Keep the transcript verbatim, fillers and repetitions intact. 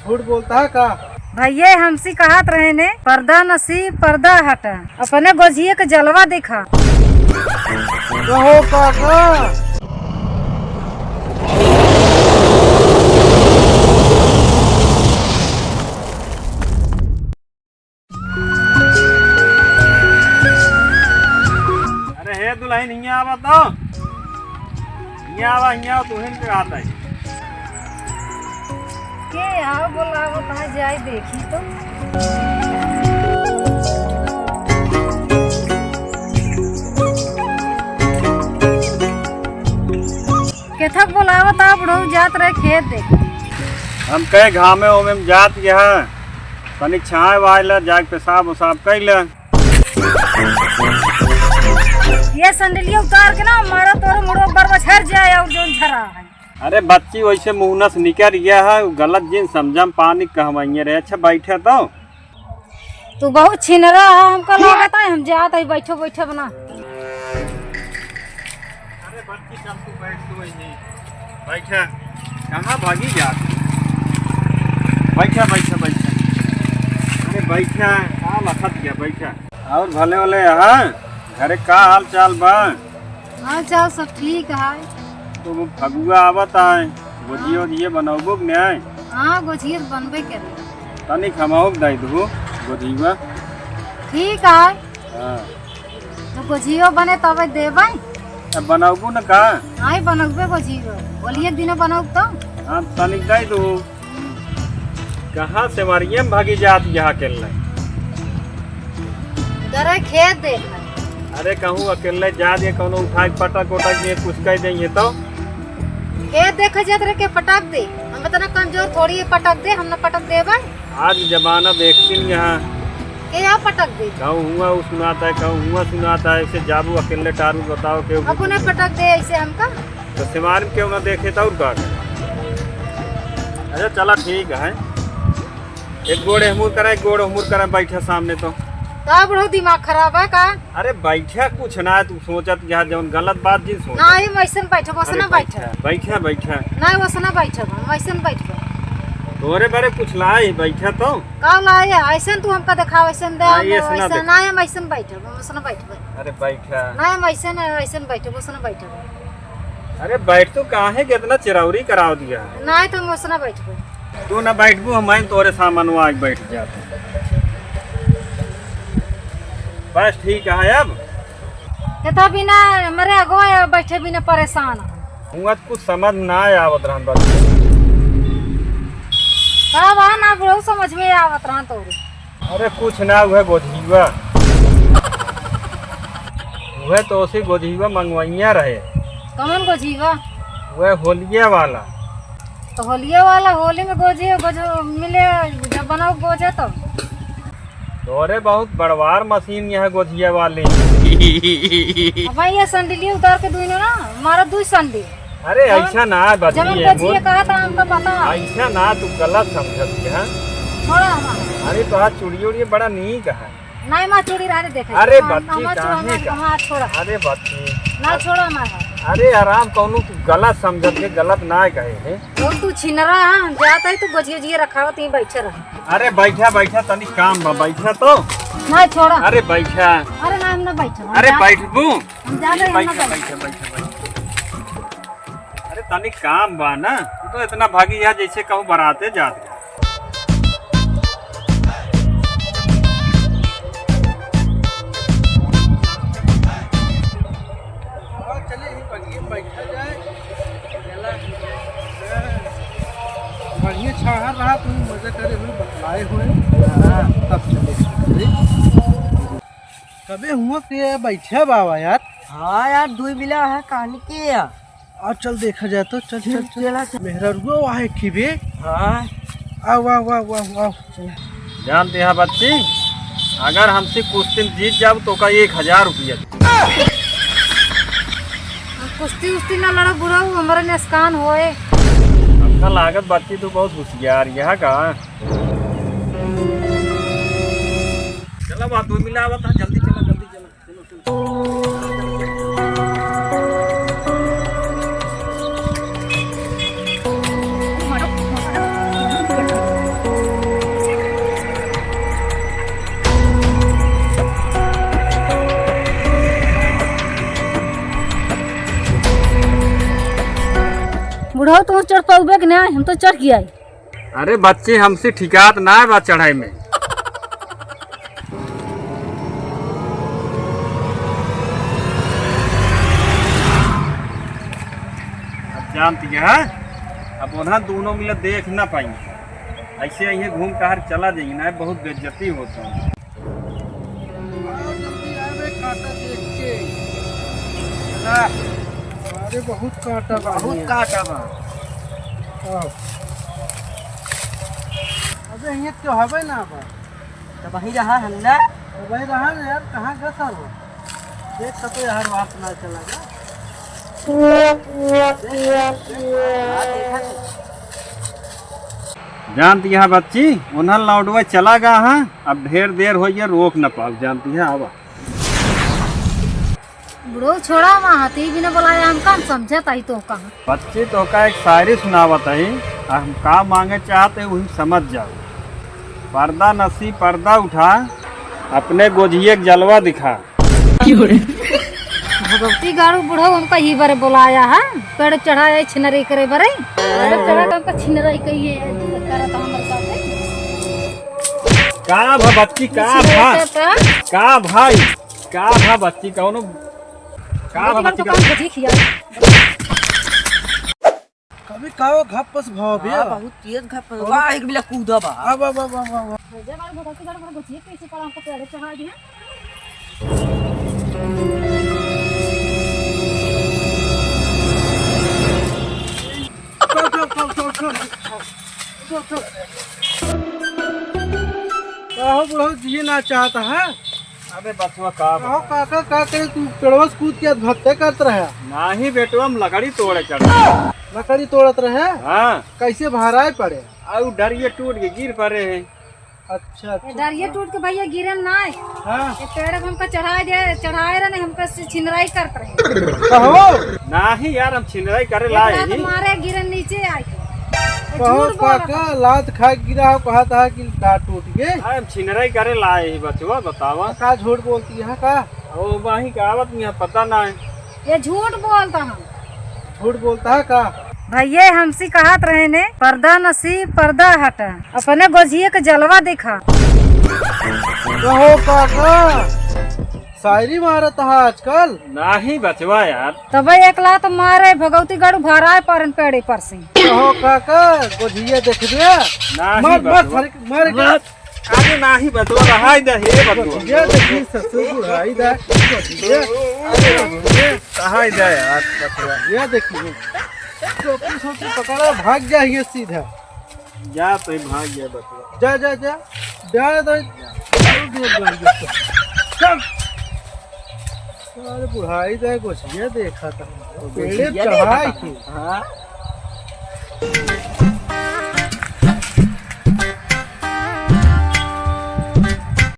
झूठ बोलता है का? भैया हमसे कहत रहे ने, पर्दा नसीब पर्दा हटा, अपने गोझिए के जलवा दिखा। कहो काका। अरे हे दुलहिन, हियाँ आवा तो। हियाँ आवा, हियाँ आवा, तुहिन के हाथ आई। के आओ बोलावत है, जाई देखी तो। केथक बोलावत है बुढ़ऊ, जात रहे खेत देख। हम कहे घामे ओमे में जात यहाँ, तनिक छाँय वाय ला, जाके पेशाब ओसाब कइ ले। ये संडलिया उतार के ना मारा तोरे मुड़वा पर बछर जाए और जोन झरा है। अरे बच्ची, वैसे मुँह से निकल गया है, गलत जिन समझम पानी कहवाइए रहे। अच्छा बैठे तो। तू बहुत छिनरा है, हमका लागत है, हम जात है, बैठो, बैठो बना। अरे बच्ची, चल तू बैठ, तू वहीं बैठा। कहाँ भागी जा? बैठा, बैठा, बैठा। अरे बैठा, का लखत गया, बैठा। और भले वाले यहाँ घरे का हाल चाल बा? हाल चाल सब ठीक है। तो वो फगुआ आवत है, गोझिया हाँ। ओझिया बनौबो के नहीं? हाँ, गोझिया तो बनबे करे। तनिक हमहू के दे दहू गोझिया। ठीक है। हाँ। तो गोझियो बने तबे देबै। अब बनौबू न का? हाँ, बनौबे गोझियो। होलिये के दिने बनौब तो। हाँ, तनिक दे दहू। कहाँ से मारियम भागी जात यहाँ अकेले? जरा खेत देख। अरे कहूँ अकेले जात ये कौनो उठा के पटक उटक दिए कुछ कह देंगे तो? खेत देखे जात रहे के पटक दे। हम इतना कमजोर थोड़ी है पटक दे, हम न पटक देबै। आज जमाना देखती नहीं यहाँ। के यहाँ पटक दे? कहूँ हुआ वो सुनाता है, कहूँ हुआ सुनाता है, ऐसे जाबू अकेले टारू बताओ के अपने पटक दे ऐसे हमका। तो सिमार में क्यों ना देखे तो और का करे? अच्छा चला ठीक है, एक गोड़ एहमुर करा, एक गोड़ ओहमुर करा, बैठा सामने तो। का बुढ़ऊ दिमाग खराब है का? अरे बैठा कुछ ना, तू सोचत यहाँ जौन गलत बात जिन सोच। ना, हम ऐसन बैठब, वैसन अरे ना बैठब। बैठा, बैठा, बैठा। ना, वैसन ना बैठब, हम ऐसन बैठब। तोरे बारे कुछ लाए, बैठा तो। का लाए? ऐसन तू हमका देखाव, ऐसन दे, हाँ, हम ये सुना ऐसन दे। ना, हम ऐसन बैठब, हम वैसन ना बैठब। अरे बैठा। ना, हम ऐसन, ऐसन बैठब, वैसन ना बैठब। अरे बैठ, तू काहे के इतना चिरौरी कराव दिया है? नाहीं तो हम ओसना बैठबे। तू ना बैठबू, हम आइन तोरे सामनवा आके बैठ जाते। बस ठीक है अब। केथा बिना मरे अगो बैठे बिना परेशान है। हुआ तो कुछ समझ ना आवत रहन बस। का बा ना बुढ़ऊ समझ में आवत रहन तोरे। अरे कुछ ना, उहे गोझिवा। उहे तोसे गोझिवा मंगवइया रहे। कौन गोझिवा? उहे होलिया वाला। तो होलिया वाला होली में गोझे, गोझे मिले, जब बनाओ गोझे तो। तोरे बहुत बड़वार मशीन यहाँ गोझिया वाली। अब ये संडिलिया उतार के दुइनो ना, मारा दुइ संडिल। अरे जवन, ऐसा ना है बच्ची, जवन ये गोझिया बोल। कहा था हमका पता है। ऐसा ना, तू गलत समझत है। छोड़ा हमारा। अरे तो आज चूड़ी उड़ी बड़ा नीक है। नहीं, माँ चूड़ी रहने देखे। अरे हम, बच्ची, हम, काहे हम, का? हाँ, छोड़ा। अरे बच्ची। ना छोड़ा हमारा। अरे आराम कौनो तू गलत समझत है, गलत ना कहे है। और तू छिनरा है, हम जात है, तू गोझिया उझिया रखावत ही बैठे रह। अरे बैठा, बैठा, तनी काम बा, बैठा तो। ना छोड़ा। अरे बैठा। अरे ना, हम ना बैठब, हम अरे जात बैठबू। हम जात है, हम ना बैठा, बैठब। बैठा, बैठा, बैठा। अरे तनी काम बा ना, तू तो इतना भागी जा जैसे कहूँ बराते जात है। चलिए, यहीं बगिए में बैठा जाए। चला। बढ़िया छाहर रहा, तुम मजा करे हुए, बतलाए हुए। हाँ, तब चले। कबे हुआ के बैठे बाबा यार। हाँ यार, दुई बिला है कहानी के यार। आ चल देखा जाए तो, चल, चल, चल, चल। चला, चल। मेहररुआ वहाँ एक ही बे। हाँ। आओ, आओ, आओ, आओ, आओ। जानते हैं बच्ची, अगर हमसे कुश्ती में जीत जाओ तो का एक हजार रुपया दे। हम कुश्ती उश्ती ना लड़ा बुढ़ऊ, हमारे नुकसान होए। हमका लागत बच्ची तू बहुत होशियार यह का। चला बात दो मिला आवत है, जल्दी चला, जल्दी चला। चढ़ पाउबे कि नाहीं, हम तो चढ़ के आई। अरे बच्ची, हमसे ठिकात नाहीं बा चढ़ाई में। अब जानती है, अब उन्हें दोनों मिले देख ना पाई, ऐसे यहीं घूम टहर चला जाई ना, बहुत बेइज्जती होता है। आओ जल्दी आवे कांटा देख के। ना। अरे बहुत कांटा बा बहुत हियाँ। कांटा बा। आओ। अबे हियाँ तो हवे ना बा। तो वहीं रहा हल्ला। तो वहीं रहा ना यार, कहाँ गया था वो? देख सको यार, वापस ना चला गया। देख, देख, देख, हाँ, देखा नहीं। जानती है बच्ची, उन्हन लौटवे चला गा है, अब ढेर देर होइ गया, रोक न पाउब, जानती है, आवा। बुढ़ऊ छोड़ा वहाँ, ती बिना बोलाया हम काम समझत आई तो कहाँ। बच्ची तोहका एक शायरी सुनावत हई, आ हम का माँगे चाहत हई वही समझ जाउ। पर्दा नसी पर्दा उठा, अपने गोझिये के जलवा दिखा। भगवती गाड़ू बुढ़ऊ हमका ही बरे बोलाया है, पेड़ चढ़ाए छिनरई करे बरे। पेड़ चढ़ा के हमका छिनरई कहिए, करत हमर साथे। का भा बच्ची, का छिनरई भा? करता। का भाई, का भा बच्ची, कौनो, का भा बच्ची, का? कभी काओ घप्पस भाव भैया। हाँ, बहुत तेज घप्पस। और वाह, एक बिला कूदा बा। अब, अब, अब, अब, अब। जब आप भगवती गढ़ पर घुसिए, कैसे पड़ा हमको पेड़े चढ़ा दिए? चल, चल, चल, चल, चल। चल, चल। काहो बुढ़ऊ जिए ना चाहता है? अबे बचवा का कहो बताई? काका, का करे तू पेड़वा से कूद के आत्महत्या करत रहे? नाही बेटवा, हम लकड़ी तोड़े चढ़े। लकड़ी तोड़त रहे? हाँ। कैसे भराए पड़े? आउ डरिये टूट के गिर पड़े हैं। अच्छा, ये अच्छा। डरिये टूट के भैया गिरन नाय। हाँ। ये पेड़ पे हमका चढ़ाए दे, चढ़ाए रहे, हमका से छिनराई करत रहे। कहो? नाही यार, हम छिनराई करे लाए एक लात ही। मारे गिरन नीचे आए के। ये कहो झूठ बोलत काका, है। लात खा के गिरा हो, कहा था कि दांत टूट गए। अरे हम छिनराई करे लाए ही बचवा, बतावा। का झूठ बोलती है का? ओ, वहीं का आवत नहीं है, पता ना है। ये झूठ बोलता हम। झूठ बोलता है का? भैया हमसे कहत रहे ने, पर्दा नसी पर्दा हटा, अपने गोझिए के जलवा दिखा। कहो काका, शायरी मारत है आजकल। नाही बचवा यार। तबे एक लात मारे भगवती गढ़ भराए परन पेड़े पर से। कहो काका, गोझिया देखबे? नाही मार, मार, बचवा। सारे के मार के। अरे नाही बचवा, रहाई दे, हे बचवा। ये देखी ससुर बुढ़ाई दे। ये, अरे, ये, रहाई दे यार, बचवा। ये देखी। टोपी सोपी पकड़ा, भाग जा ये सीधा। जा तो भाग गया बचवा। जा, जा, जा। जा तो, चल। अरे बुढ़ाई दे, गोझिया देखा था। पेड़े गोझिया चढ़ाई देखा था। की। हाँ।